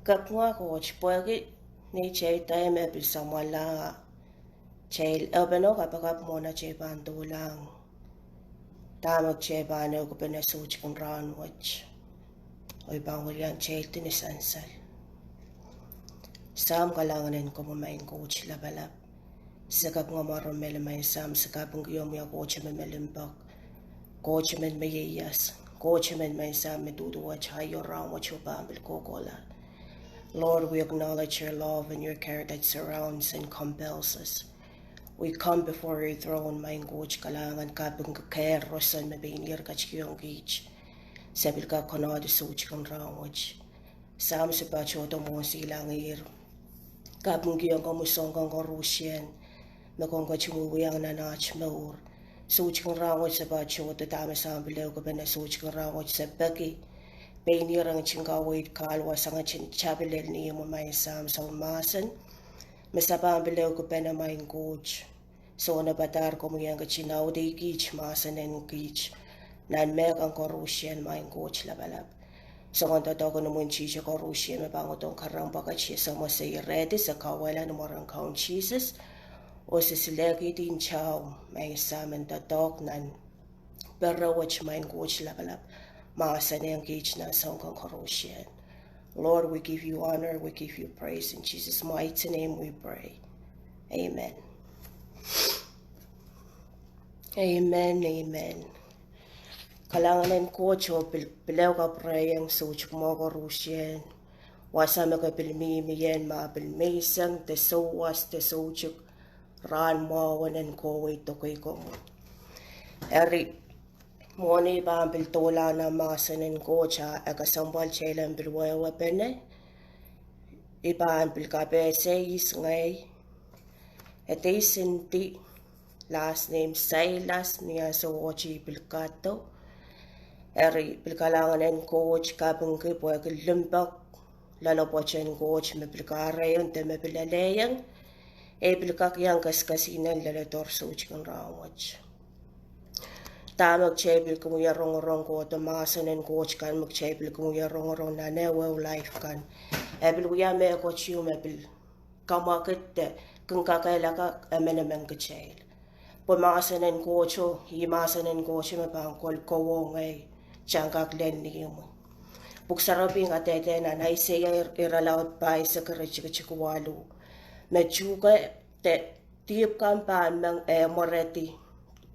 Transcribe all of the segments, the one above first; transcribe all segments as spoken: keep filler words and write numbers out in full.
Kaping Koht pwehki neitail time e pil samwala, kitail ehupene kapakap mwohn atail pahn doulahng dahme kitail pahn ehukipene soutik en rahnwet. Oh I pahn wiliandi kitail ni sansal. Sahm, kalahngan en komwi, Maing Koht Lapalap. Se kapinga mwaromwi, Maing Sahm, se kapingkihong komwi, Koht emen me limpoak, Koht emen me ieias, Koht emen, Maing Sahm, me duduwehte aio, rahnwet oh pahn pil kohkohla. Lord, we acknowledge your love and your care that surrounds and compels us. We come before your throne, Maing Koht, kalahngan, kapingki kehl roson me pein ihr ketikihong kiht, se pil kak konehdi soutik en rahnwet. Sahm, se patohdo mwohn silangir, kapingkihong komwi soahng kan koaruhsie me komw ketin wiwiahiong nan aht mour. Soutik en rahnwet se patohdo dahme sahm pil ehukipene soutik en rahnwet, se peki pein ihr en ketin kaweid kahlua sang ketin tapilel ni imwi, Maing Sahm, soangen mahsen me se pahn pil ehukipene, Maing Koht. Sohte padahr komwi en ketin audeikihte mahsen en kiht nan mehkan koaruhsie, Maing Koht Lapalap. Soangen doadoahk en imwintihti koaruhsie me pahn kohdohng karampwa, kitail se mwomwen irehdi, se kauwehla ni mwaren Kaun Sises. Oh se silehkihdi ntao, Maing Sahm, en doadoahk nan pere wet, Maing Koht Lapalap, mahsen en kiht nan soahng kan koaruhsie. Lord, we give you honor, we give you praise. In Jesus' mighty name we pray. Amen. Amen, amen. Kalahngan en Koht oh pil, pil ehu kapwurehiong soutik mwo koaruhsie. Wasa me ke pil mihmi ie, ma pil menseng de souwas de soutik, rahn mwahu en kohwei dokei komwi. Eri, mwohni I pahn pil doulahng nan mahsen en Koht, a e kesempwal kitail en pil wehwehpene, I pahn pil kapehse ihs ngehi. Edei Sindi, last name Sailas, ni ansou ohte I pil kado. Eri pil kalahngan en Koht, kapingki pwehki limpoak loalopwoat en Koht me pil kahrehiong de me pil elehiong, e pil kak iang kesikesihnen leledohr soutik en rahnwet. Dahme kitail pil kin wie rongorong kohdo mahsen en Koht kan me kitail pil kin wie rongorong nan ehuehu life kan, e pil wia mehkot ieu me pil kamwakid de kin kakehlaka emenemen kitail. Pwe mahsen en Koht, ih mahsen en Koht me pahn kol kowe oh ngehi, kitail en kak lel ni imwi. Pwuhk Sarawi kadehde nan Aiseia, irelaud pahisek, iretikitik waluh, me tuhke de dihp kan pahn meng, eh, mweredi,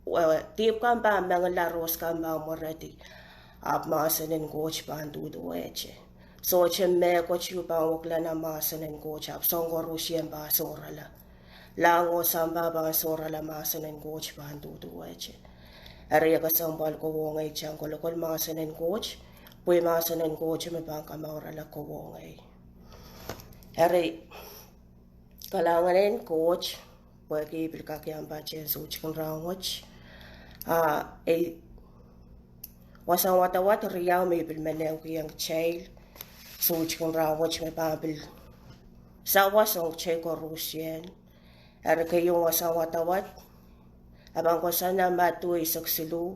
eh, dihp kan pahn mengila, rohs kan pahn mweredi, ahpw mahsen en Koht pahn duduwehte. Sohte mehkot ieu pahn wekila nan mahsen en Koht, ahpw soahng koaruhsie pahn sohrala. Lahng oh sampah pahn sohrala, mahsen en Koht pahn duduwehte. Eri e kesempwal kowe oh ngehi kitail en kolokol mahsen en Koht, pwe mahsen en Koht me pahn kamourala kowe oh ngehi. Eri kalahngan en Koht pwehki I pil kak iang patehng soutik en rahnwet. A, e wasahn wadawad riau me I pil men ehukihong kitail soutik en rahnwet me pahn pil sawas ong kitail koaruhsie. Eri keieun wasahn wadawad, a pahn kohsang nan Madiu eisek siluh,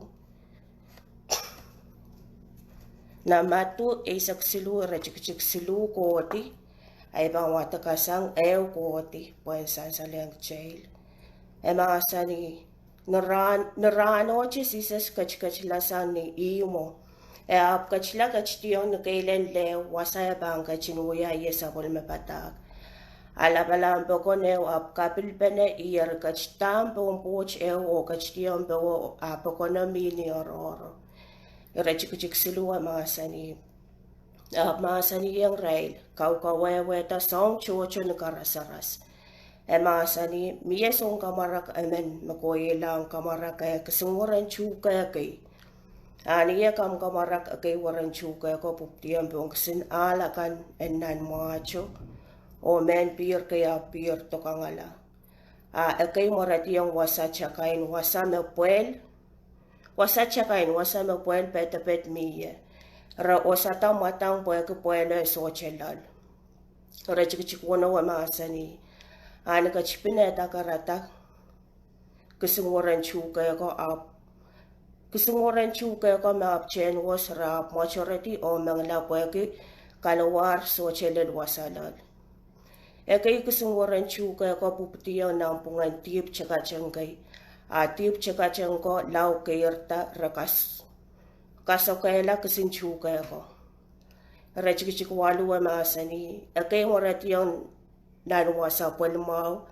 nan Madiu eisek siluh, iretikitik siluh kohdi, a I pahn wadek sang ehu kohdi pwehn sansalehng kitail. E mahsanih, ni rahn, ni rahn ohte Sises ketiketla sang ni ihmwo, e ahpw ketila ketidihong ni keilen lehu wasa e pahn ketin wia ie sapwellime padahk. A lapalahn pokon ehu ahpw kapilpene ih, eri ketidahng pohn pwoht ehu oh ketidihong powe, a pokono mih ni oaroahro. Iretikitik siluh e mahsanih, ahpw mahsanihong irail, Kaukawehwehda soahng tohto ni karasaras. E mahsanih, Mie sounkamwarak emen me kohielahng kamwarak eh kisingweren tuhke kei. A ni eh kamwakamwarak ekei weren tuhke ko, pwupwudiong pohn kisin ahl akan en nan mwahto, oh mehn pihr kei ahpw pihr dokangala. A ekei mwerediong wasa takain wasa me pwehl, wasa takain wasa me pwehl pedeped mie. Re osada mwadang pwehki pwehlo sohte loal. Iretikitik weneu e mahsanih, A ni ketipin eh dakarada kisingweren tuhke ko, ahpw kisingweren tuhke ko me ahpw tehn wos, re ahpw mwoatoredi oh mengila pwehki kalahr sohte lel wasa loal. Ekei kisin weren tuhke ko pwupwidiong nanpwungen dihp tekateng kei, a dihp tekateng ko lao keirda re kas-, kasokehla kisin tuhke ko. Iretikitik waluh e mahsanih, ekei mwerediong nan wasa pwelimwahu,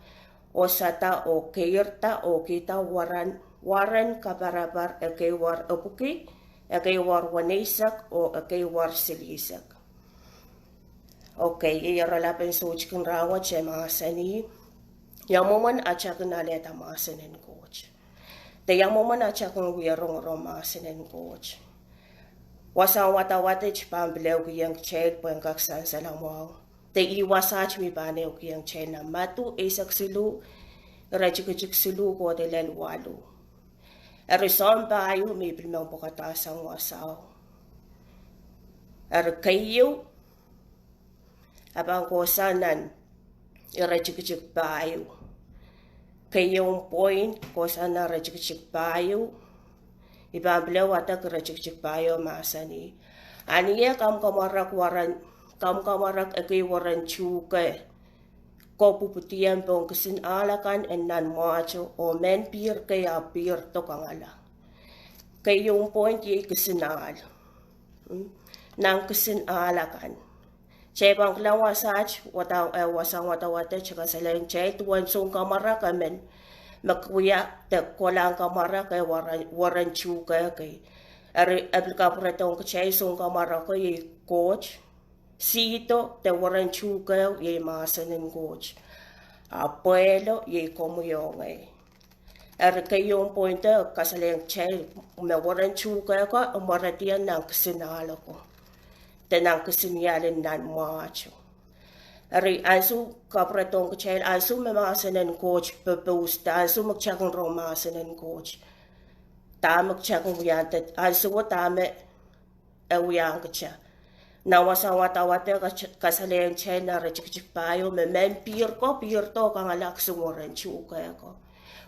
osada oh keirda oh kihda weren, weren kaparapar ekeiwor epwiki, ekeiwor weneisek oh ekeiwor silihsek. Okei, iei oaralapen soutik en rahnwet e mahsanih, ia mwomwen atail kin alehda mahsen en Koht? De ia mwomwen atail kin wie rongorong mahsen en Koht? Wasahn wadawad et pahn pil ehukihong kitail pwehn kak sansal mwahu. De ih wasaht me I pahn ehukihong kitail nan Madiu eisek siluh, iretikitik siluh kohdo lel waluh. Eri soahng pahieu me I pil men pwukadahsang wasao. Eri keieu, a pahn kohsang nan iretikitik pahieu. Keieun point kohsang nan iretikitik pahieu. I pahn pil wadek iretikitik pahieu mahsanih, a ni eh kamwakamwarek weren, kamwakamwarek ekei weren tuhke ko pwupwidiong pohn kisin ahl akan en nan mwahto oh mehn pihr kei ahpw pihrdo kangala. Keieun point iei kisin ahl. Nan kisin ahl akan. Kitail pahn kilang wasaht, wadau, eh, wasahn wadawad et kasalehiong kitail duwen sounkamwarak emen me wia de kohlahng kamwarak eh weren, weren tuhke kei. Eri e pil kapwuredohng kitail sounkamwarako iei Koht, sihdo de weren tuhkeo iei mahsen en Koht, a pwehlo iei komwi oh ngehi. Eri keieun point e kasalehiong kitail me weren tuhke ko e mwerediong nan kisin ahl ko, de nan kisin ial en nan mwahto. Eri ansou kapwuredohng kitail, ansou me mahsen en Koht popousda, ansou me kitail kin rong mahsen en Koht, dahme kitail kin wiahda, ansouo dahme e wiahkin kitail? Nan wasahn wadawad e kasalehiong kitail nan iretikitik pahieu me mehn pihr ko pihrdo kangala kisin weren tuhke ko.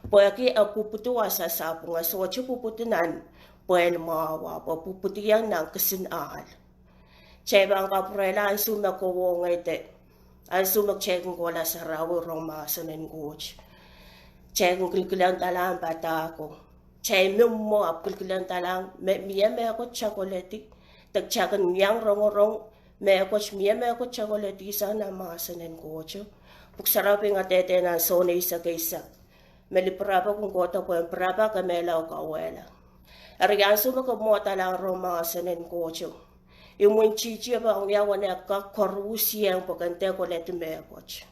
Pwehki e pwupwidi wasa sapwung, e sohte pwupwidi nan pwehl mwahu, pwe pwupwidiong nan kisin ahl. Kitail pahn kapwurehla ansou me kowe oh ngehi de, ansou me kitail kin kohla sarawi rong mahsen en Koht, kitail kin kilkilenglahng padahko. Kitail mihmi mwo ahpw kilkilenglahng me mie mehkot kitail koledi, de kitail kin iang rongorong mehkot, mie mehkot kitail koledi sang nan mahsen en Koht. Pwuhk Sarawi kadehde nan Sohn eisek eisek me lipirap kin kohdo pwehn pirap, kemehla oh kauwehla. Eri ansou me ke mwohdalahng rong mahsen en Koht, imwintihti e pahn wia uwen eh kak koaruhsieng pwe ken dehr koledi mehkot.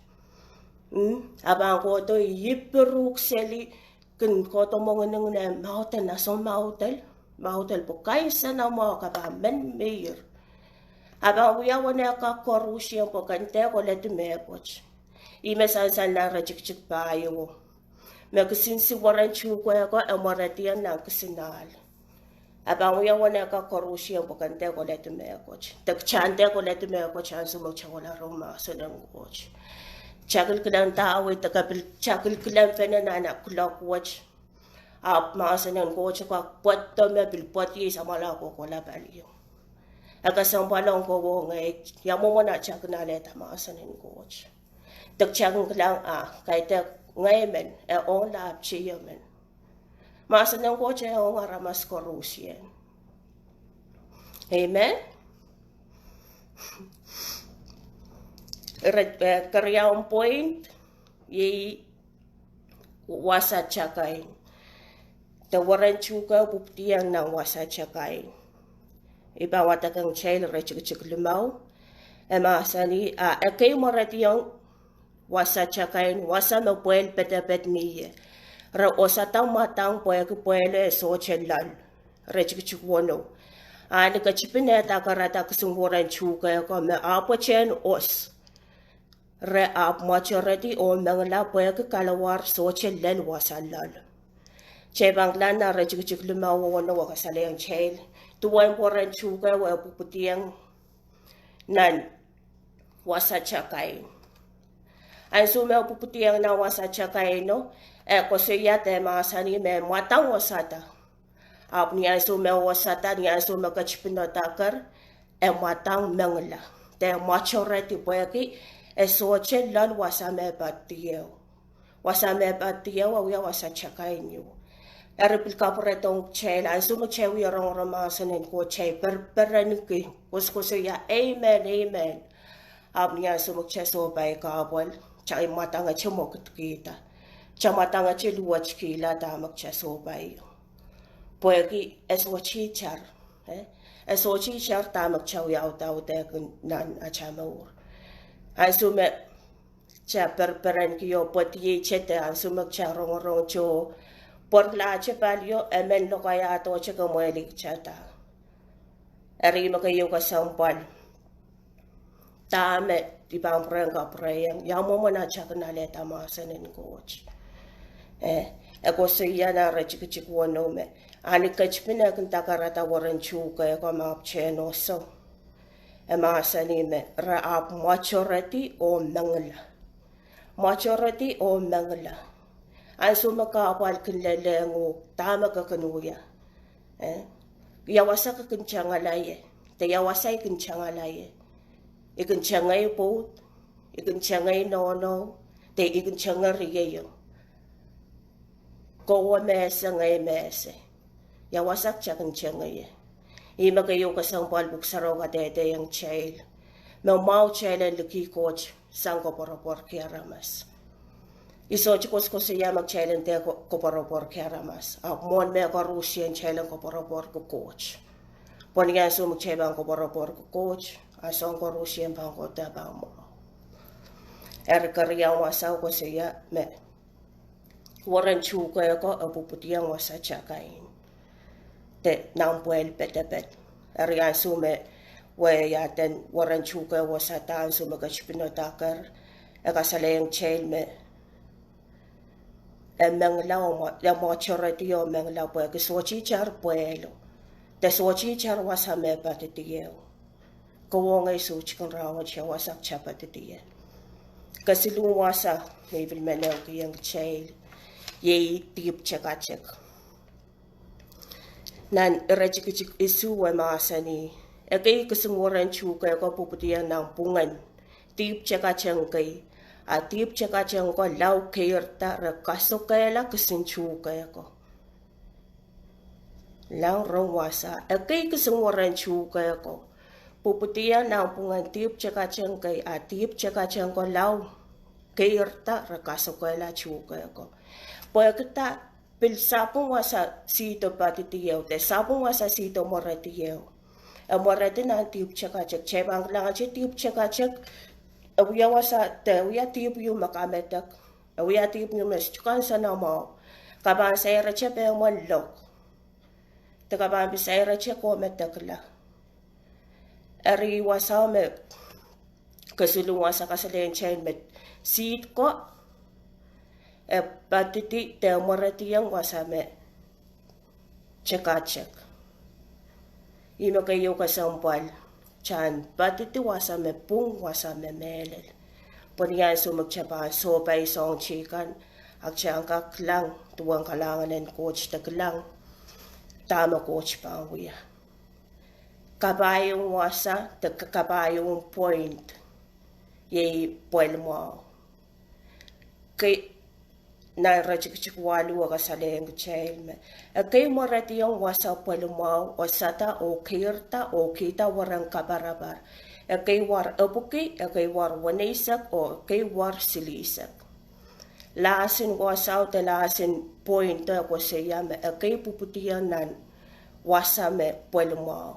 A pahn kohdo ipiruk seli, kin kohdo mwengilingin eh mwaudel, nan soun mwaudel, mwaudel pwe kaisana mwahu ka pahn men meir. A pahn wia uwen eh kak koaruhsieng pwe ken dehr koledi mehkot. Ih me sansal nan iretikitik pahieu, me kisin weren tuhke ko e mwerediong nan kisin ahl. A pahn wia uwen eh kak koaruhsieng pwe ken dehr koledi mehkot. De kitail dehr koledi mehkot ansou me kitail kohla rong mahsen en Koht. Kitail kilkilengda wei de ke pil, kitail kilkilengbene nan kuloak wet, ahpw mahsen en Koht kak pweddo me pil pwedih samwalahko kohla palio. E kesempwal ong kowe oh ngehi, ia mwomwen atail kin alehda mahsen en Koht? De kitail kin kilang, a kaidehk ngehi men, e ong lahpw teio men. Mahsen en Koht e ong aramas koaruhsieng. Amen. Ire, eh, keriaun point iei wasa takain. De weren tuhke pwupwidiong nan wasa takain. I pahn wadekehng kitail iretikitik limau. E mahsanih, a ekei mwerediong wasa takain, wasa me pwehl pedeped mie, re osada mwadang pwehki pwehlo e sohte loal. Iretikitik weneu. A ni ketipin eh dakarada kisin weren tuhke ko me ahpwtehn os, re ahpw mwatoredi oh mengila pwehki kalahr sohte lel wasa loal. Kitail pahn kilang nan iretikitik limau oh weneu e kasalehiong kitail duwen weren tuhke e pwupwidiong nan wasa takain. Ansou me e pwupwidiong nan wasa takaino, e koasoia de mahsanih me mwadang osada. Ahpw ni ansou me osada, ni ansou me ketipin o daker, e mwadang mengila. De majority pwehki e sohte loal wasa me patohdieu. Wasa me patohdieu e wia wasa takain ieu. Eri pil kapwuredohng kitail ansou me kitail wie rongorong mahsen en Koht, kitail perperenki, koasokoasoia, amen, amen. Ahpw ni ansou me kitail sohpai kahpwal, kitail mwadangete mwekitikihda. Kitail mwadangete luwetkihla dahme kitail sohpai. Pwehki e sohte itar, eh? E sohte itar dahme kitail wie audaudehki nan atail mour. Ansou me kitail perperenki oh pwediehte de ansou me kitail rongorongete, pwaralahte palio, emen lokaiahdohte kemwehli kitail da. Eri me keieu kesempwal, dahme I pahn pwurehng kapwurehiong, ia mwomwen atail kin alehda mahsen en Koht. Eh, e koasoia nan iretikitik weneu me, ahni ketipin e kin dakarada weren tuhke ko me ahpwtehn oso. E mahsanih me re ahpw mwatoredi oh mengila. Mwatoredi oh mengila. Ansou me kahpwal kin lelehng uhk, dahme ke kin wia? Eh? Ia wasa ke kin tangala ie? De ia wasa I kin tangala ie? I kin tengei pwoud, I kin tengei nohno, de I kin tengei rieio. Kowe me ese, ngehi me ese. Ia wasa kitail kin tengei ie? Ih me keieu kesempwal Pwuhk Sarawi kadehdehiong kitail me mwahu kitail en likih Koht sang koapworopworki aramas. I sohte koasokoasoia me kitail en dehr ko-, koapworopworki aramas. Ahpw mwohn me koaruhsie kitail en koapworopworki Koht. Pwe ni ansou me kitail pahn koapworopworki Koht, a soahng koaruhsie pahn kohdo pahn mwahu. Eri keriau wasao koasoia me weren tuhke ko e pwupwidiong wasa takain de nan pwehl pedeped. Eri ansou me wehwehten weren tuhke wasada, ansou me ketipin daker, e kasalehiong kitail me e mengila, e mwatoredi oh mengila pwehki sohte itar pwehlo, de sohte itar wasa me patohdieu. Kowe ngehi soutik en rahnwet, ia wasa kitail patohdi ie? Kesiluhn wasa me I pil men ehukihong kitail, iei dihp tekatek. Nan iretikitik isuh e mahsanih, ekei kisin weren tuhke ko pwupwidiong nanpwungen dihp tekateng kei, a dihp tekateng ko lao keirda re kasokehla kisin tuhke ko. Lang rong wasa, ekei kisin weren tuhke ko pwupwidiong nanpwungen dihp tekateng kei, a dihp tekateng ko lao keirda re kasokehla tuhke ko. Pwehki da? Pil sapwung wasa sihdo patohdieu, de sapwung wasa sihdo mweredieu. E mweredi nan dihp tekatek. Kitail pahn kilangete dihp tekatek, e wia wasa de wia dihp ieu me kamedek. E wia dihp ieu me sohte kansenamwahu. Ke pahn sairete pehmwen lok, de ke pahn pil sairete komedekla. Eri wasao me kesiluhn wasa kasalehiong kitail me sihd ko e patidi de mwerediong wasa me tekatek. Ih me keieu kesempwal, kitail en patidi wasa me pwung, wasa me mehlel. Pwe ni ansou me kitail pahn sohpai soahng teikan, a kitail en kak kilang duwen kalahngan en Koht de kilang dahme Koht pahn wia. Kapahieun wasa de kapahieun point, iei pwehl mwahu. Ke nan iretikitik waluh e kasalehiong kitail me ekei mwerediong wasa pwehl mwahu, oh sada oh keirda oh kihda weren kaparapar. Ekei war epwiki, ekei war weneisek, oh ekei war silihsek. Lasin wasao de lasin point e koasoia me ekei pwupwidiong nan wasa me pwehl mwahu.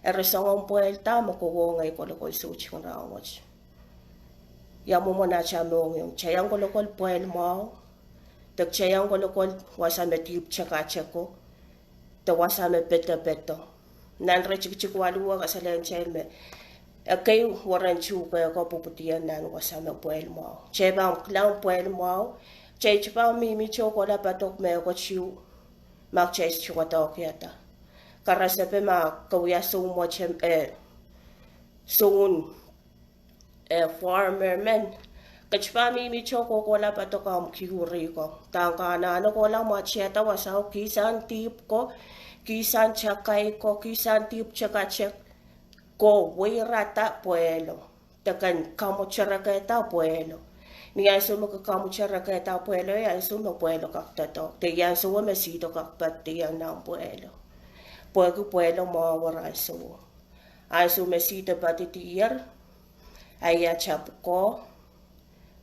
Eri soangen pwehl da me kowe ngehi kolokol soutik en rahnwet? Ia mwomwen atail mohngiong? Kitail iang kolokol pwehl mwahu, de kitail iang kolokol wasa me dihp tekateko, de wasa me pedopedo? Nan iretikitik waluh e kasalehiong kitail me ekei weren tuhke ko pwupwidiong nan wasa me pwehl mwahu. Kitail pahn kilang pwehl mwahu, kitail sohte pahn mihmihte oh kohla padok mehkot ieu ma kitail sohte kohdohkihda. Karasepe, ma ke wia soumwet, eh, soun, eh, farmer men, ke sohte pahn mihmihte oh kohkohla padok ahmw kiuri ko. Dahme ke anahne kohla, mwahtihada wasao, kihsang dihp ko, kihsang takai ko, kihsang dihp tekatek. ke weirada pwehlo, de ken kamwuterekehda pwehlo. Ni ansou me ke kamwuterekehda pwehlo, ansou me pwehlo kak doadoahk, de ansouo me sihdo kak poadidiong nan pwehlo. Pwehki pwehlo mwahu ansouo. Ansou me sihdo poadidier, a ia tapw ko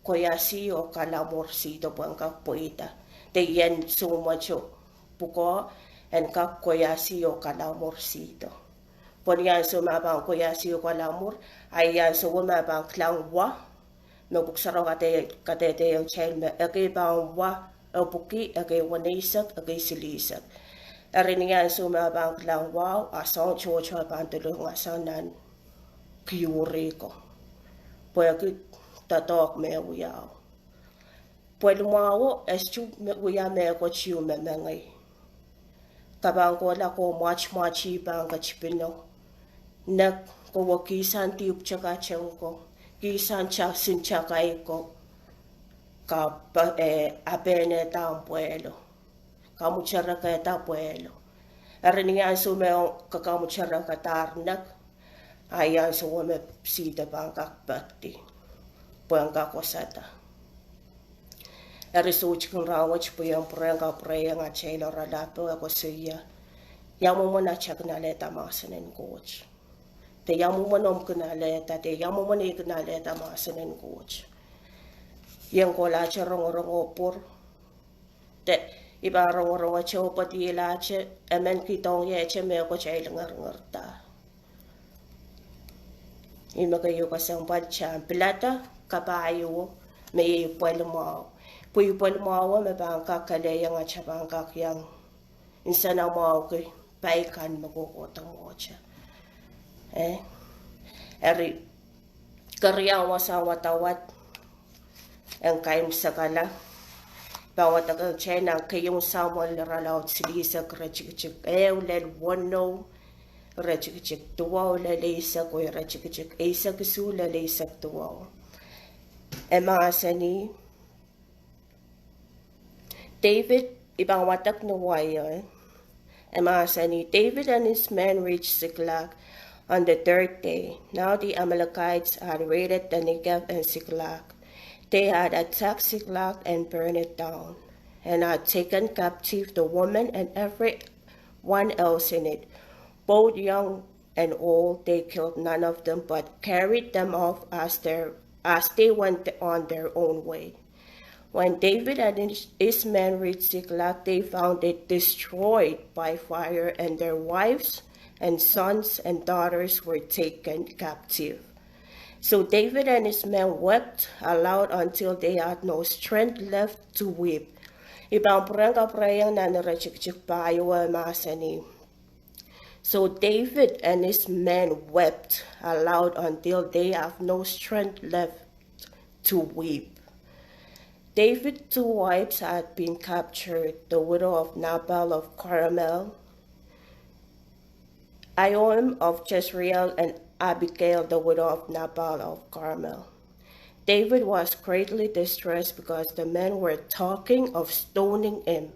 koiasi oh kalamwur sihdo pwehn kak pweida. De ien soumweto pwukoa en kak koiasi oh kalamwur sihdo. Pwe ni ansou me pahn koiasi oh kalamwur, a ia ansouo me pahn kilang wa, me pwuhk sarawi kadehdehiong kitail me ekei pahn wa epwiki, ekei weneisek, ekei silihsek. Eri ni ansou me pahn kilang wao, a soahng tohto pahn dolungasa nan kiuri ko. Pwehki doadoahk me wiawi. Pwehl mwahuo e sohte wia mehkot ieu me mengei. Ke pahn kohla ko mwatmwatih pahn ketipino. Nek kowe kihsang dihpw tekatek ko, kihsang ta- sin takai ko, ka- eh, apehnehda omw pwehlo. Kamwuterekehda pwehlo. Eri ni ansou me ke kamwuterekehdahr nek, a ia ansouo me sihdo pahn kak poadidi, pwehn kak wosada. Eri soutik en rahnwet pwe I en pwurehng kapwurehiong atail oaralapo e koasoia, ia mwomwen atail kin alehda mahsen en Koht? De ia mwomwen omw kin alehda, de ia mwomwen ei kin alehda mahsen en Koht? I en kohlahte rongorong oh pwur, de I pahn rongorongete oh pwedihlahte, emen kidohng iehte mehkot ei lingeringerda. Ih me keieu kesempwal, I ahpw pilada kapahieuo me iei pwehl mwahu. Pwe ih pwehl mwahuo me pahn kak kalehiong atail pahn kak iang nsenamwahuki pai kan me kohkohdo mwohtail. Eh? Eri, keriau wasahn wadawad en kaimwisekala, pahn wadek kitail nan keieun Samuel iralaud silihsek, iretikitik ehu lel weneu, iretikitik duwau lel eisek, oh iretikitik eisek isuh lel eisek duwau. E mahsanih, David, I pahn wadek ni wai, eh? E mahsanih, David and his men reached Ziklag on the third day. Now the Amalekites had raided the Negev and Ziklag. They had attacked Ziklag and burned it down, and had taken captive the woman and everyone else in it, both young and old. They killed none of them, but carried them off as their, as they went on their own way. When David and his, his men reached Ziklag, they found it destroyed by fire, and their wives and sons and daughters were taken captive. So David and his men wept aloud until they had no strength left to weep. I pahn pwurehng kapwurehiong nan iretikitik pahieu, e mahsanih, So David and his men wept aloud until they have no strength left to weep. David's two wives had been captured, the widow of Nabal of Carmel, Ahinoam of Jezreel, and Abigail, the widow of Nabal of Carmel. David was greatly distressed because the men were talking of stoning him.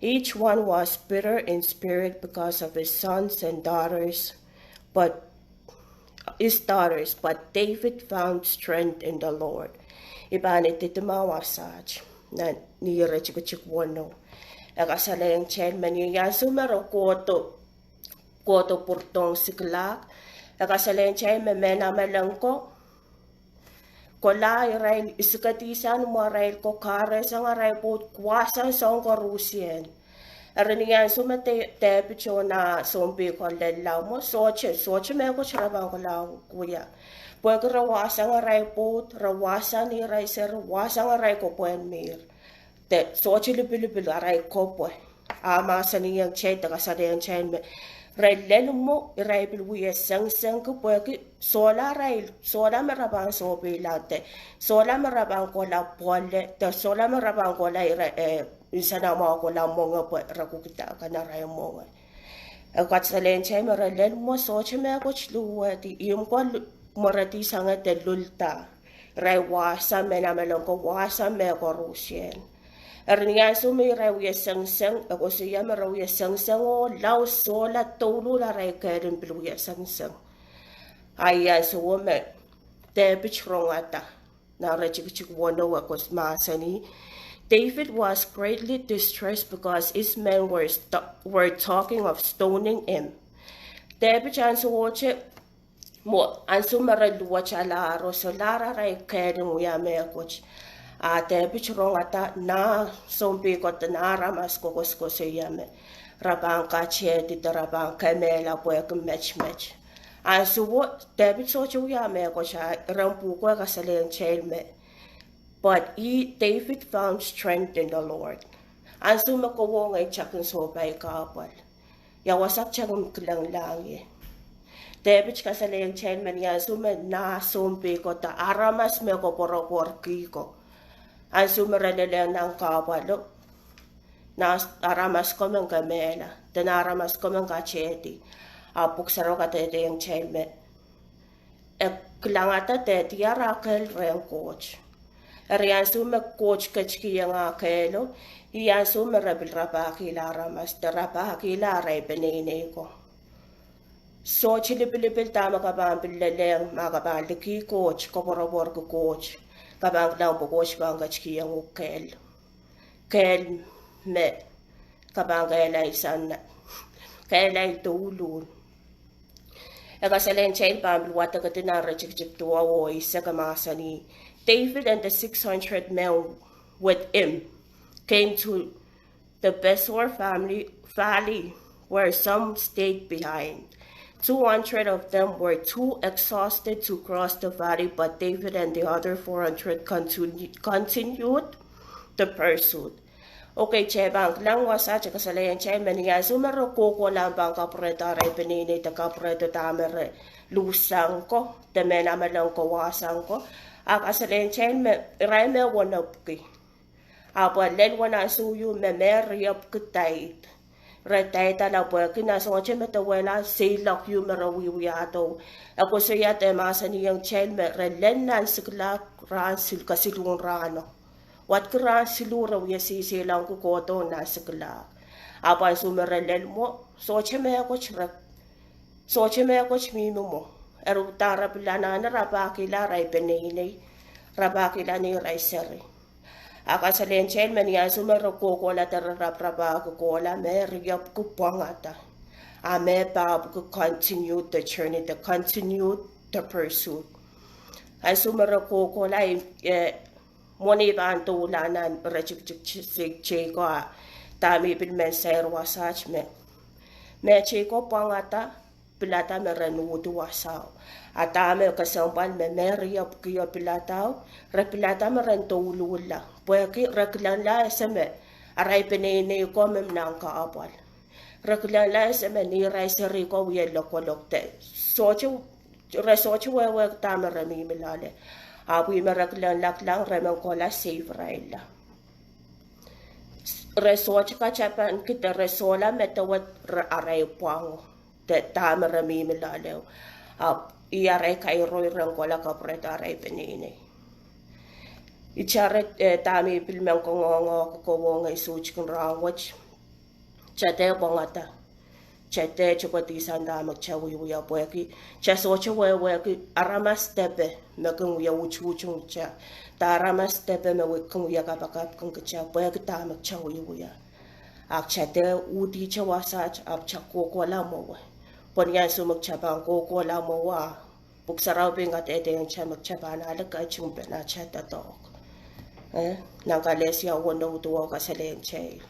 Each one was bitter in spirit because of his sons and daughters, but his daughters, but David found strength in the Lord. I pahn ididima wasaht nan iretikitik weneu. E kasalehiong kitail me ni ansou me re kohdo, kohdo pwurodohng Siklag, e kasalehiong kitail me mehn Amalek ko kohla, irail isikedi sang mwo, irail ko kahrehsang arail pwoud, wahsang soahng koarusie. Eri ni ansou me Depit oh nah sounpei ko lella mwo, sohte, sohte mehkot re pahn kohla wia. Pwehki re wahsang arail pwoud, re wahsang irail seri, wahsang arail kopwehn mihr. De sohte lipilipil arail kopwe. A mahsanihong kitail de kasalehiong kitail me re lel mwo, irail pil wie sengisengki pwehki sohla irail, sohla me re pahn sohpeila de sohla me re pahn kohla pwoale de sohla me re pahn kohla ira, eh, nsenamwahu kohla mwenge pwe re kukida kan arail mwenge. E kasalehiong kitail me re lel mwo, sohte mehkot luhwehdi, ihmw ko mweredi sangete lulda. Irail wahsang, mehn Amalek ko wahsang mehkoarusie. Eri ni ansou me irail wie sengiseng, e koasoia me re wie sengiseng oh lao sohla douluhl arail kehl en pil wie sengiseng. A ih ansouo me Depit rongada. Nan iretikitik weneu e koasoia mahsanih, David was greatly distressed because his men were, st- were talking of stoning him. Depit ansouo te, mwo, ansou me re luwetalahr oh solahr arail kehl en wia mehkot, a Depit rongada nah sounpei ko de nah aramas koasokoasoia me re pahn katehdi de re pahn kemehla pwehki met met. Ansouo Depit sohte wia mehkot, a iren pwuhko e kasalehiong kitail me, but he, David found strength in the Lord. Ansou me kowe ngehi takin sohpai kahpwal, ia wasa kitail kin kilenglahng ie? Depit kasalehiong kitail me ni ansou me nah sounpei ko de aramas me koapworopworki ko, ansou me re lelehng nan kahpwalo, nah aramas ko men kemehla de nah aramas ko men katehdi. A Pwuhk Sarawi kadehdehiong kitail me e kilangada de diar ah kehl rehn Koht. Eri ansou me Koht ketikihong ah kehlo, ih ansou me re pil rapahkihla aramas de rapahkihla arail peneinei ko. Sohte lipilipil dahme ke pahn pil lelehng, ma ke pahn likih Koht, koapworopworki Koht, ke pahn kilang pwe Koht pahn ketikihong uhk kehl, kehl me ke pahn kehlail sang, kehlail douluhl. E kasalehiong kitail pahn pil wadekedi nan iretikitik duwau oh eisek, e mahsanih, David and the six hundred men with him came to the Besor family valley, where some stayed behind. Two hundred of them were too exhausted to cross the valley, but David and the other four hundred continu- continued the pursuit. Okay, kitail pahn kilang wasa te kasalehiong kitail me ni ansou me re kohkohla pahn kapwurehdo arail peneinei de kapwurehdo dahme re luhsang ko de mehn ameleng ko wahsang ko, a kasalehiong kitail me irail me wenepwiki. Ahpw lel wen ansou ieu me me riepwiki daid. Re daidala pwehki nan sohte medewehla seiloak ieu me re wiewiahdo. E koasoia de mahsanihong kitail me re lel nan siklahk rahn sil- kesiluhn rahno. Wadki rahn siluh re wie seiseiloangki kohdo nan siklahk. Ahpw ansou me re lel mwo, sohte mehkot re- sohte mehkot mihmi mwo. Eri uhdahn re pil anahne rapahkihla arail peneinei, rapahkihla neirail seri. A kasalehiong kitail me ni ansou me re kohkohla de re raparapahki kohla, me riepwiki pwangada. A me pahpwiki continued the journey, the continued the pursuit. Ansou me re kohkohla, eh, mwo ni pahn doula nan iretikitik teikan, dahme pil men sair wasaht me, me teikan pwangada, pilada me re uhdi wasao. A dahme kesempwal me me riepwikio piladao, re pilada me re douluhlla. Pwehki re kilangla ese me arail peneinei ko me nan kahpwal. Re kilangla ese me neirail seri ko wie lokolok de re sohte wehwehki dahme re mihmi loale. Ahpw ih me re kilangla kilang re men kohla save irailla. Re sohte katapanki de re sohla medewe arail pwango de dahme re mihmi loaleo. Ahpw ih arail kairoi ren kohla kapwurehdo arail peneinei. Ih ire, eh, dahme pil men kangoange kowe ngehi soutik en rahn wet. Kitail dehr pwangada. Kitail dehr tepwedihsang dahme kitail wiewia pwehki kitail sohte wehwehki aramas depe me kin wie utuhtung kitail, de aramas depe me kin wie kapakapkin kitail pwehki dahme kitail wiewia. A kitail dehr uhdihte wasaht ahpw kitail kohkohla mwowe. Pwe ni ansou me kitail pahn kohkohla mwowe, Pwuhk Sarawi pein kadehdehiong kitail me kitail pahn ale ketingpen atail doadoahk. Eh, nan Kalesia weneu duwau kasalehiong kitail.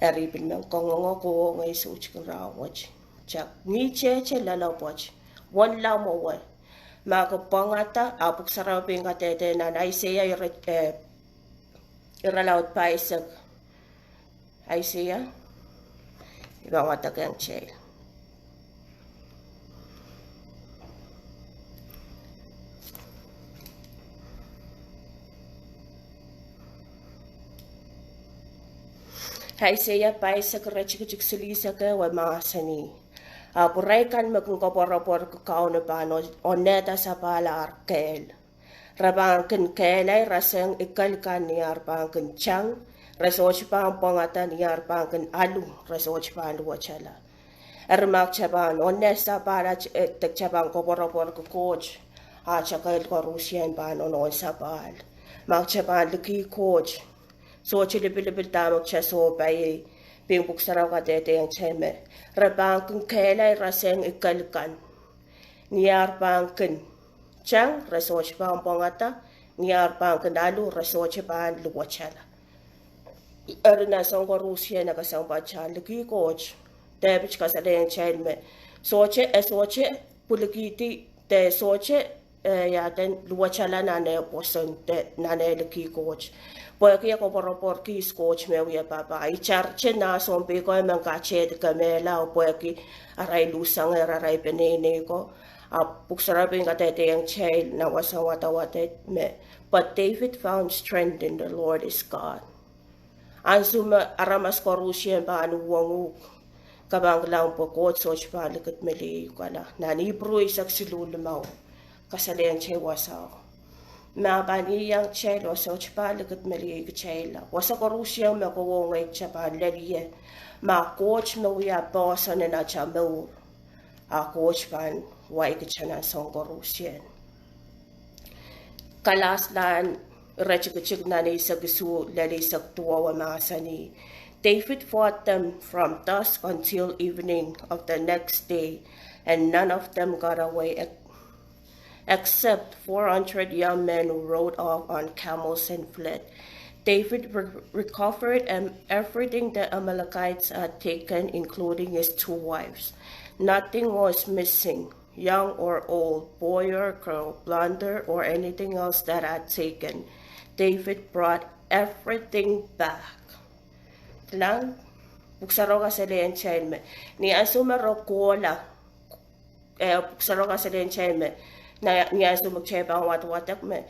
Eri pil men kangoange kowe ngehi soutik en rahn wet. Kitail ngihte loalopwoat, wenla mwowe. Ma ke pwangada, a Pwuhk Sarawi pein kadehde nan Aiseia ire- eh, irelaud pahisek. Aiseia, I pahn wadekehng kitail. Aiseia pahisek iretikitik silihsek ehu e mahsanih, ahpw irail kan me kin koapworopworki Kauno pahn onehda sapahl ar kehl. Re pahn kin kehlail rasehng ikel kan ni ar pahn kin tang, re sohte pahn pwangada ni ar pahn kin alu, re sohte pahn luwetala. Eri ma kitail pahn onehng sapahl, eh, de kitail pahn koapworopworki Koht, atail kehl koarusie pahn onehng sapahl. Ma kitail pahn likih Koht, sohte lipilipil dahme kitail sohpeiei, pwehki Pwuhk Sarawi kadehdehiong kitail me re pahn kin kehlail rasehng ikel kan. Ni ar pahn kin tang, re sohte pahn pwangada. Ni ar pahn kin alu, re sohte pahn luwetala. Eri nan soang koarusie, e kesempwal kitail likih Koht. Depit kasalehiong kitail me sohte, e sohte pwilikihdi, de sohte, eh, ia eden, luwetala nan eh pwoson de nan eh likih Koht. Pwehki e koapworopworki Koht me wia pahpa. Itarete nah sounpei ko men katehdi kemehla, oh pwehki arail luhsangehr arail peneinei ko. Ahpw Pwuhk Sarawi kadehdehiong kitail nan wasahn wadawad me, But David found strength in the Lord his God. Ansou me aramas koarusie pahn uhwong uhk, ke pahn kilang pwe Koht sohte pahn likidmeliehukala. Nan Ipru eisek siluh limau, kasalehiong kitail wasao me e pahn ieiang kitail oh sohte pahn likidmeliehukitail. Wasa koarusie me kowe oh ngehi kitail pahn lel ie, ma Koht me wia poahsoan en atail mour, a Koht pahn wai kitail nan soang koarusie. Kalaslahn iretikitik nan eisek isuh lel eisek duwau e mahsanih, David fought them from dusk until evening of the next day, and none of them got away, ex- except four hundred young men who rode off on camels and fled. David re- recovered em- everything the Amalekites had taken, including his two wives. Nothing was missing, young or old, boy or girl, plunder or anything else that had taken. David brought everything back. Kilang, Pwuhk Sarawi kasalehiong kitail me ni ansou me re kohla, eh, Pwuhk Sarawi kasalehiong kitail me, na- ni ansou me kitail pahn wadawadek me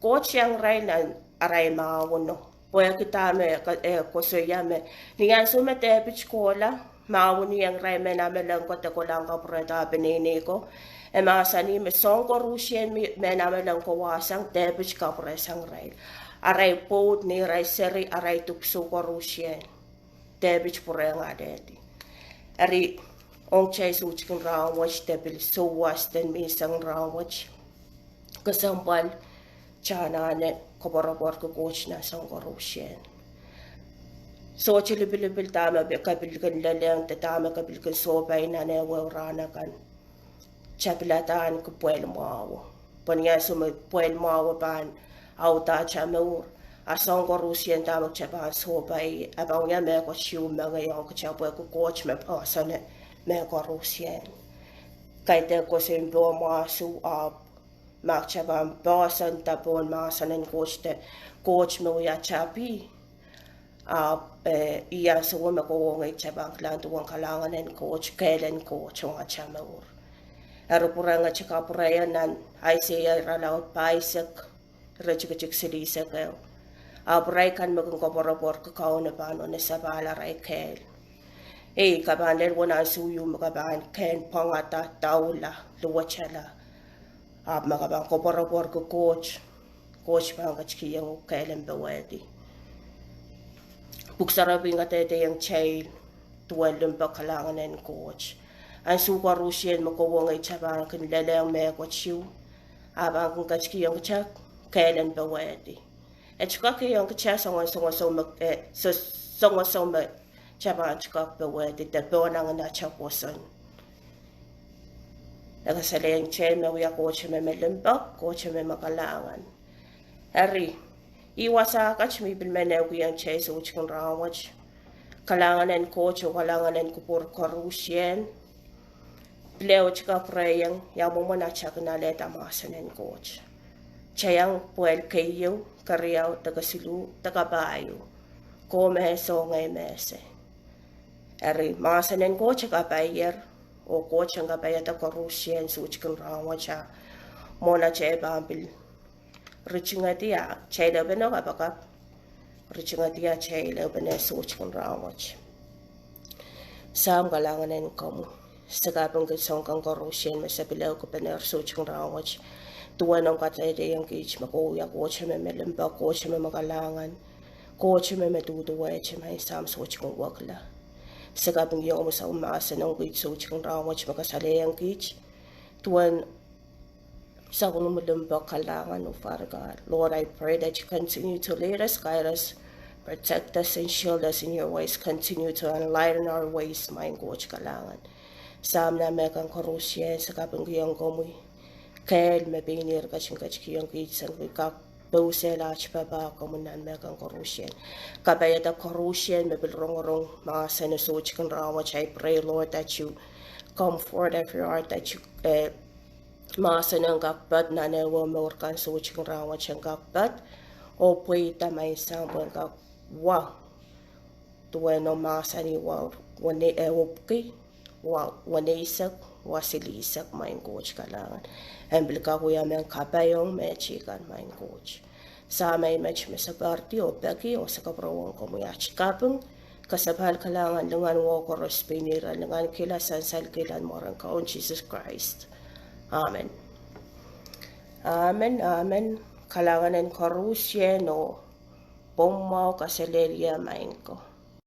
Koht iang irail nan arail mahweno. Pwehki dahme e koasoia me ni ansou me Depit kohla, mahwen iang irail mehn Amalek ko de kolahng kapwurehda peneinei ko. E mahsanih me soang koarusie me- mehn Amalek ko wahsang, Depit kapwuresang irail. Arail pwoud, neirail seri, arail dipwisou koarusie, Depit pwurehng alehdi. Eri, ong kitail soutikin rahnwet de pil souwas en menseng rahnwet, kesempwal kitail anahne koapworopworki Koht nan soang koarusie. Sohte lipilipil dahme ke pil kin lelehng de dahme ke pil kin sohpai nan ehuehu rahn akan, kitail pil adaneki pwehl mwahu. Pwe ni ansou me pwehl mwahu pahn auda atail mour, a soang koarusie dahme kitail pahn sohpai, e pahn wia mehkot ieu mengei ong kitail, pwehki Koht me poahsoane mehkoarusie. Kaidehn koasoi pohn mwahsu, ahpw ma kitail pahn poahsoanda pohn mahsen en Koht de Koht me wia tapi, ahpw, eh, ih ansou me kowe oh ngehi kitail pahn kilang duwen kalahngan en Koht, kehl en Koht ong atail mour. Eri pwurehngete kapwurehiong nan Aiseia irelaud pahisek, iretikitik silihsek ehu, ahpw irail kan me kin koapworopworki Kauno pahn onehng sapahl arail kehl. Ei, ke pahn lel uwen ansou ieu me ke pahn kehn pwangada, daula, luwetala, ahpw ma ke pahn koapworopworki Koht, Koht pahn ketikihong uhk kehl en powehdi. Pwuhk Sarawi kadehdehiong kitail duwen limpoak kalahngan en Koht. Ansou koarusie me kowe oh ngehi kitail pahn kin lelehng mehkot ieu, a pahn kin ketikihong kitail kehl en powehdi. E tikakihong kitail soangen songosong me, eh, so- songosong me kitail pahn tikak powehdi de pohnangin atail pwoson. E kasalehiong kitail me wia Koht me me limpoak, Koht me me kalahngan. Eri, ih wasa kat me I pil men ehukihong kitail soutikin rahnwet, kalahngan en Koht oh kalahngan en kupwur koarusie, pil ehu kapwurehiong ia mwomwen atail kin alehda mahsen en Koht. Kitail iang pwehl keieu, keriau, de kesiluh, de kapahieu. Kowe me soh, ngehi me soh. Eri mahsen en Koht e kapaier, oh Koht en kapaiada koarusie soutikin rahnwet, a mwohn atail pahn pil ritingedi, a kitail ehupene kapakap, ritingedi atail ehupene soutikin rahnwet. Sahm, kalahngan en komwi. Se kapingki soahng kan koarusie me se pil ehukipene soutikin rahnwet. Duwen omw kadehdehiong kiht me kowe wia Koht me me limpoak, Koht me me kalahngan, Koht me me duduwehte, Maing Sahm, soutikin wekila. Se kapingkihong komwi sapwellimomwi mahsen ong kiht soutik en rahnwet me kasalehiong kiht duwen sapwellime limpoak kalahngan oh Father God. Lord, I pray that you continue to lead us, guide us, protect us, and shield us in your ways. Continue to enlighten our ways, maing Koht kalahngan. Sahm, nan mehkan koarusie se kapingkihong komwi kehl me pein ihr ketin ketikihong kiht sang pwe kak pousehla aht papah komwi nan mehkan koarusie. Kapaiada koarusie me pil rongorong mahsen en soutik en rahnwet, I pray, Lord, that you comfort every heart, that you, eh, mahsen en kak pad nan ehu mour kan soutik en rahnwet en kak pad, oh pweida maing Sahm pwe en kak wa duwen omw mahsanih wa, eh, epwiki, wa weneisek, wa silihsek, maing Koht kalahngan. En pil kak wia mehn kapaiong mehteikan, maing Koht. Sahm, ei met me se poaridi oh peki oh se kapwurehng komwi aht kaping, kasapahl, kalahngan, lingan, oh koaros pein ira lingankihla, sansalkihla ni mwaren Kaun Sises Krais. Amen. Amen, amen. Kalahngan en koarusie oh pwong mwahu, kaselehlie, maing ko.